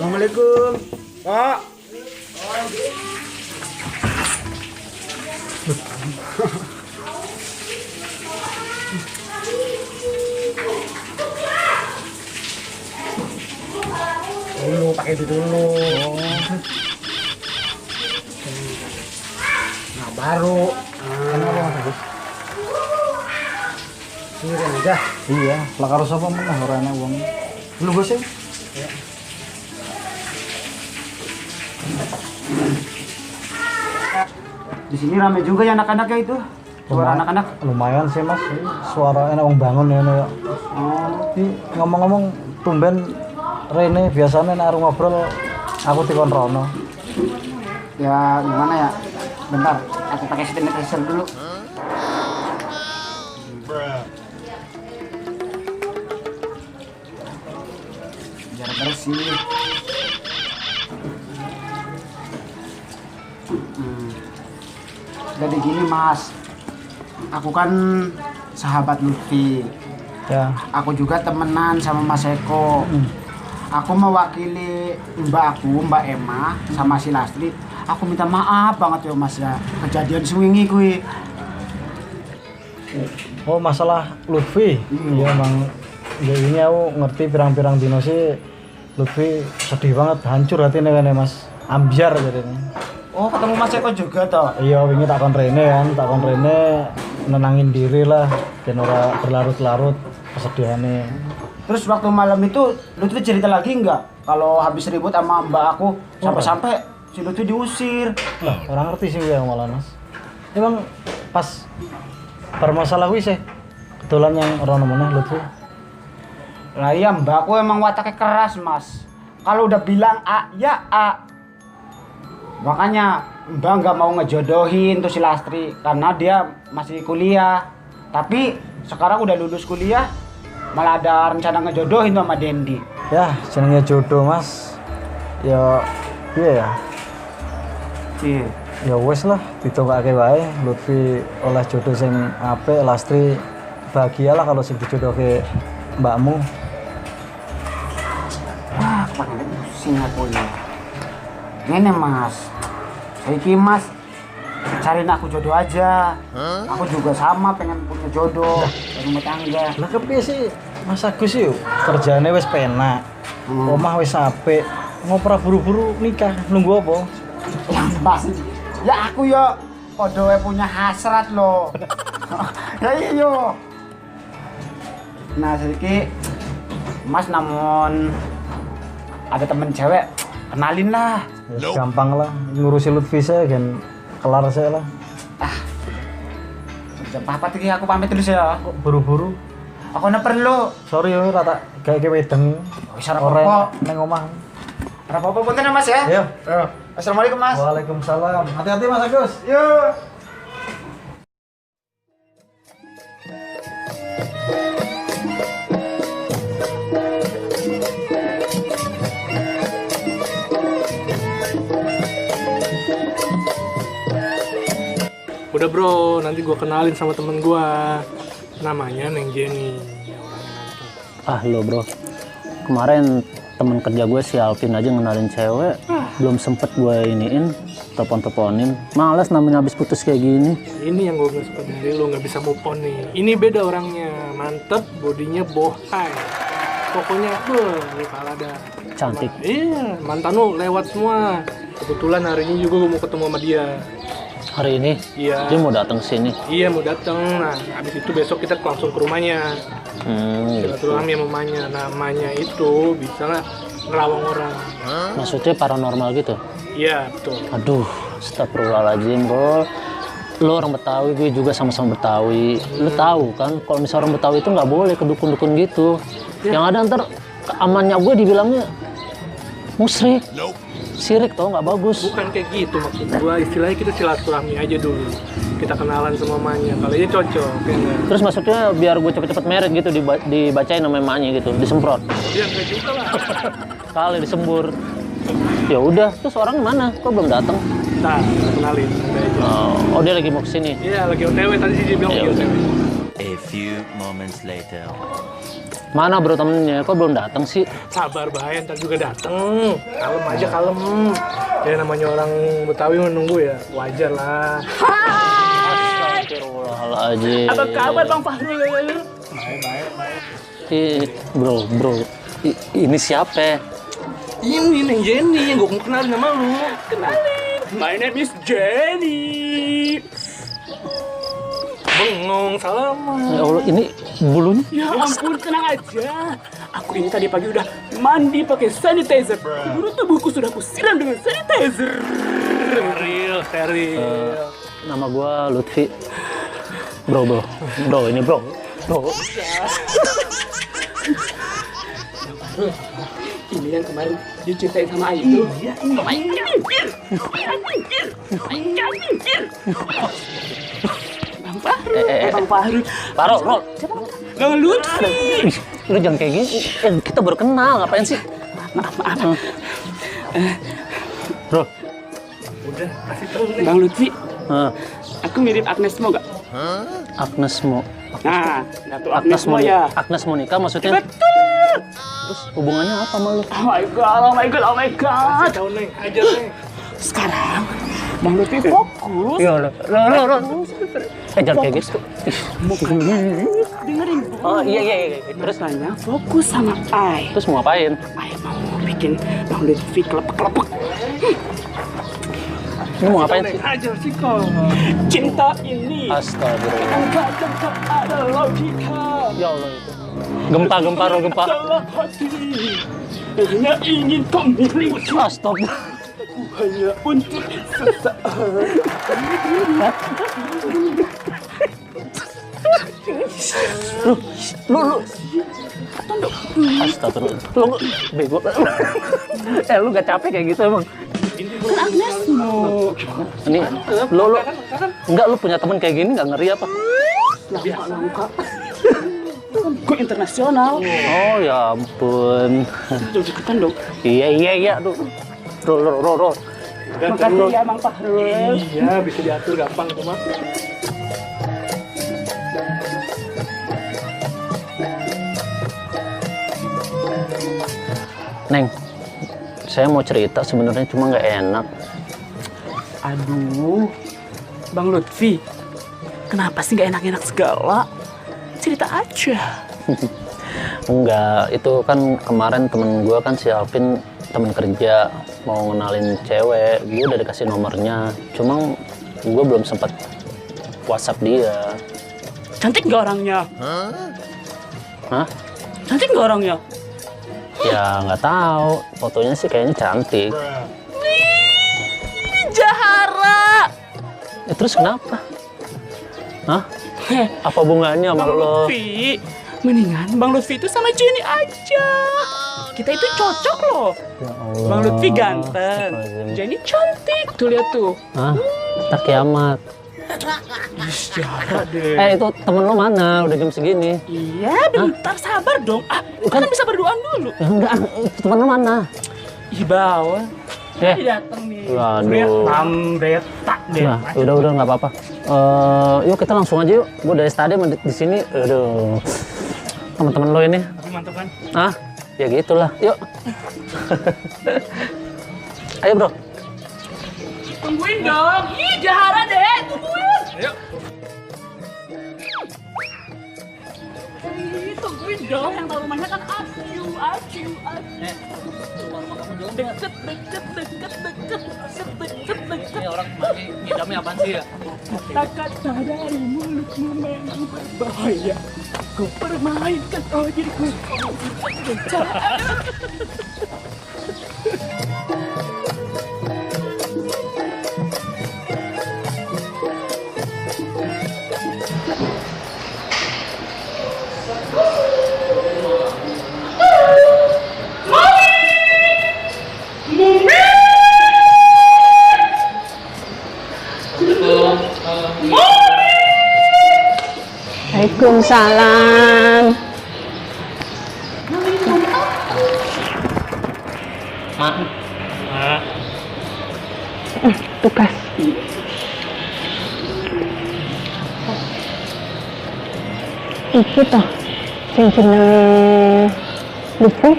Assalamualaikum. Pak. Dulu pakai itu dulu. Nah baru. Kenapa Mas Agus? Sirin aja. Iya, lah karo sapa meneh ora enak wong. Lu Gus sih? Ya. Di sini ramai juga ya anak-anaknya itu. Suara anak-anak. Lumayan sih Mas, suara enak wong bangun ya. Oh, Ngomong-ngomong tumben Rene biasanya nek arep ngobrol aku dikon rono. ya gimana ya? Bentar, aku pakai sanitizer dulu. Biar bersih. Jadi gini Mas, aku kan sahabat Lutfi. Ya. Aku juga temenan sama Mas Eko. Aku mewakili Mbak Emma sama si Lastri. Aku minta maaf banget ya Mas ya, kejadian swingi kui. Oh, masalah Lutfi. Iya emang ya ini aku ngerti pirang-pirang dino sih Lutfi sedih banget, hancur hatinya kan ya Mas. Ambiar jadinya. Oh, ketemu Mas Eko juga toh? Iya, wingi takon Rene kan, takon Rene nenangin diri lah, ben ora berlarut-larut kesedihannya. Terus waktu malam itu Lutfi cerita lagi nggak kalau habis ribut sama mbak aku sampai-sampai si Lutfi diusir. Lah, orang ngerti sih ya malah Mas. Emang pas bermasalah wis ya, kebetulan yang orang namanya Lutfi. Lah iya mbak aku emang wataknya keras Mas. Kalau udah bilang A ya A. Makanya mbak nggak mau ngejodohin tuh si Lastri karena dia masih kuliah. Tapi sekarang udah lulus kuliah malah ada rencana ngejodohin sama Dendi. Ya, jenenge jodoh Mas. Ya, iya ya. Iya. Ya wes lah, ditokake wae Lutfi oleh jodoh sing apik, Lastri bahagialah kalau sing dijodohke mbakmu. Wah, pakai pusing aku ini. Ini Mas, saiki Mas cariin aku jodoh aja. Aku juga sama pengen punya jodoh, rumah tangga. Lah kepiye sih Mas Agus yuk? Kerjane wis penak. Omah wis apik. Ngopra buru-buru nikah, nunggu apa? Ya Mas, ya aku yo podo punya hasrat loh. Ya iyo. Nah, saiki Mas namun ada temen cewek, kenalin lah. Ya, gampang lah, ngurusi Lutfi saya kan kelar saya lah. Jam apa iki aku pamit dulu ya. Kok buru-buru? Aku ana perlu. Sorry yo, rata gawe wedeng. Wis ora apa-apa. Neng omah. Ora apa-apa punten ya Mas ya. Iya. Assalamualaikum Mas. Waalaikumsalam. Hati-hati Mas Agus. Yuk. Udah bro, nanti gua kenalin sama temen gua. Namanya Neng Jenny. Ah lo bro, kemarin temen kerja gue si Alvin aja ngenalin cewek, belum sempet gue iniin, telepon-teleponin. Males namanya habis putus kayak gini. Ini yang gua gak suka dari lu, gak bisa move on nih. Ini beda orangnya, mantep, bodinya bohai. Pokoknya, ini pala dah. Cantik. Iya, mantan lu lewat semua. Kebetulan hari ini juga gua mau ketemu sama dia. Hari ini Iya. dia mau datang sini. Iya mau datang. Nah, habis itu besok kita langsung ke rumahnya. Gitu. Silaturahmi sama mamanya. Namanya itu bisa nggak ngerawang orang. Maksudnya paranormal gitu? Iya betul. Aduh, astagfirullahaladzim bro. Lo orang Betawi, gue juga sama-sama Betawi. Lo tahu kan, kalau misalnya orang Betawi itu nggak boleh ke dukun-dukun gitu. Yang ada ntar amannya gue dibilangnya musyrik. Sirik tau nggak bagus. Bukan kayak gitu maksud gua, istilahnya kita silaturahmi aja dulu. Kita kenalan sama mamanya, kalau dia cocok ya enggak? Terus maksudnya biar gue cepet-cepet meret gitu dibacain nama emaknya gitu, disemprot. Ya enggak juga lah. Kali disembur. Ya udah, terus orang mana? Kok belum datang? Nah, kenalin udah aja. Oh, dia lagi mau kesini. Iya, lagi OTW tadi sih dia bilang Ya lagi udah. OTW. A few moments later. Mana bro temennya? Kok belum datang sih? Sabar bahaya, ntar juga dateng. Kalem aja, kalem. Ya namanya orang Betawi menunggu ya, wajar lah. Astagfirullahaladzim. Apa kabar Bang Fahrul? Bro, ini siapa? Ini Neng Jenny yang gue mau kenalin sama lu. Kenalin, my name is Jenny. Bengong, salaman. Ya Allah, ini bulunya. Ya ampun, tenang aja. Aku ini tadi pagi udah mandi pakai sanitizer. Seluruh tubuhku sudah kusiram dengan sanitizer. Steril. Nama gua Lutfi. Bro, ini bro. Ini yang kemarin diceritain sama Ayu tuh. Iya, Bang Fahrul. Bang Fahrul. Rol. Bang Lutfi. Ih, lu jangan kayak gini. Kita baru kenal, ngapain sih? Maaf. Bro. Udah, kasih tahu Neng. Bang Lutfi, Hah, aku mirip Agnes Mo gak? Agnes Mo. Nah, Datuk Agnes Mo ya. Agnes Monica maksudnya? Betul. Terus hubungannya apa sama lu? Oh my god. Tahu Neng, ajar Neng. Sekarang Bang Lutfi fokus. Iya, lo. Jangan kayak gitu. Dengerin. Oh iya. Terus nanya fokus sama Ai. Terus mau ngapain? Ai mau bikin Bang Lutfi kelepek-kelepek. Lu mau ngapain sih? Ajar sih kok. Cinta ini Astagfirullah. enggak ada logika. Ya Allah itu. Gempa. Dalam hati hanya ingin kau miliki. Astagfirullah. Hanya untuk sesaat. Lu. Astagfirullah. Lu bego. Lu gak capek kayak gitu emang? Agnes Mo. Ini lu enggak, lu punya temen kayak gini nggak ngeri apa? Langka. Gue internasional. Oh ya ampun. Jauh deketan dong. Iya tuh. Roll. Makasih ya Bang Fahrul. Iya, bisa diatur gampang tuh mah. Neng, saya mau cerita sebenarnya cuma nggak enak. Aduh, Bang Lutfi, kenapa sih nggak enak-enak segala? Cerita aja. Enggak, itu kan kemarin temen gue kan si Alvin, temen kerja, mau ngenalin cewek. Gue udah dikasih nomornya, cuma gue belum sempat WhatsApp dia. Cantik nggak orangnya? Hah? Cantik nggak orangnya? Ya nggak tahu. Fotonya sih kayaknya cantik. Wih, Jahara. Terus kenapa? Hah? Heh, Apa hubungannya sama Bang lo? Lutfi, mendingan Bang Lutfi itu sama Jenny aja. Kita itu cocok loh. Ya Allah. Bang Lutfi ganteng, Jenny cantik. Tuh lihat tuh. Hah? Ntar kiamat. Jahara deh. Itu temen lo mana? Udah jam segini. Iya, bentar sabar dong. Kita kan bisa berduaan dulu. Ya enggak, temen lo mana? Ih, bawa. Eh. Datang nih. Waduh. Tambeta deh. Nah, udah nggak apa-apa. Yuk kita langsung aja yuk. Gue dari tadi di sini. Aduh. Teman-teman lo ini. Tapi mantap kan? Ah, ya gitulah. Yuk. Ayo bro. Tungguin dong. Ih, Jahara deh. Tungguin. Ayo. Ih, tungguin dong. Yang tahu rumahnya kan Aciu. Deket. Ini orang ngidamnya apaan sih ya? Kata-kata dari mulutmu memang berbahaya. Kau permainkan diriku. Waalaikumsalam. Mak. Tugas. Iki toh. cincinnya Lutfi.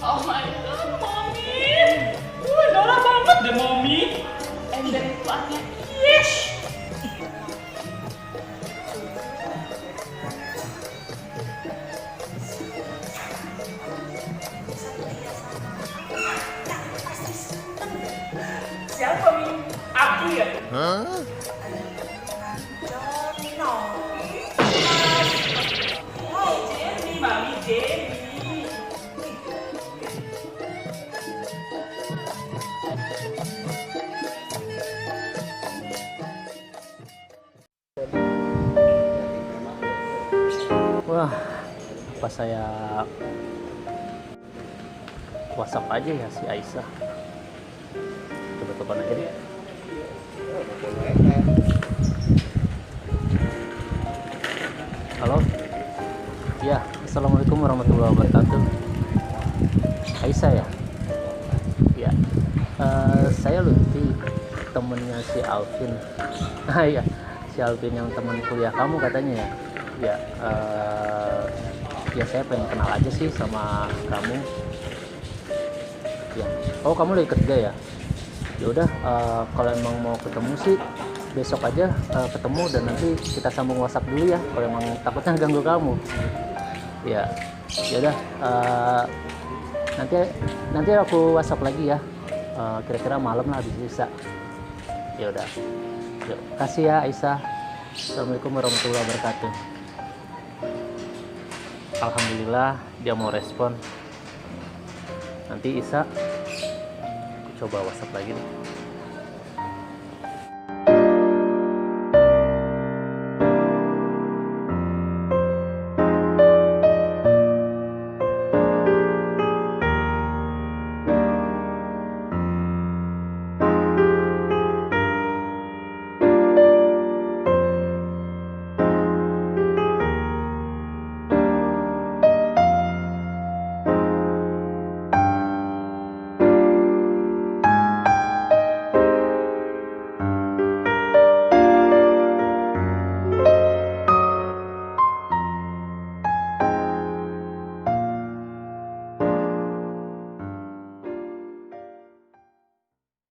Oh my god, Mommy. Norak banget deh, Mommy. Ember itu anaknya. Yes. Siapa, Mi? Aku ya? Oh, Jenny, Mami Jenny. Wah, apa saya WhatsApp aja ya si Aisyah. Coba telepon aja deh. Halo? Ya, Assalamualaikum warahmatullahi wabarakatuh. Aisyah ya? Ya, saya Lutfi, temennya si Alvin. Ah iya, si Alvin yang temen kuliah kamu katanya ya? Ya, ya saya pengen kenal aja sih sama kamu. Ya, oh kamu lagi kerja ya? Ya udah, kalau emang mau ketemu sih besok aja ketemu dan nanti kita sambung WhatsApp dulu ya. Kalau emang takutnya ganggu kamu. Ya, ya udah. Nanti aku WhatsApp lagi ya. Kira-kira malam lah habis Isa. Ya udah. Yuk, kasih ya Aisyah. Assalamualaikum warahmatullahi wabarakatuh. Alhamdulillah dia mau respon. Nanti Isa aku coba WhatsApp lagi nih.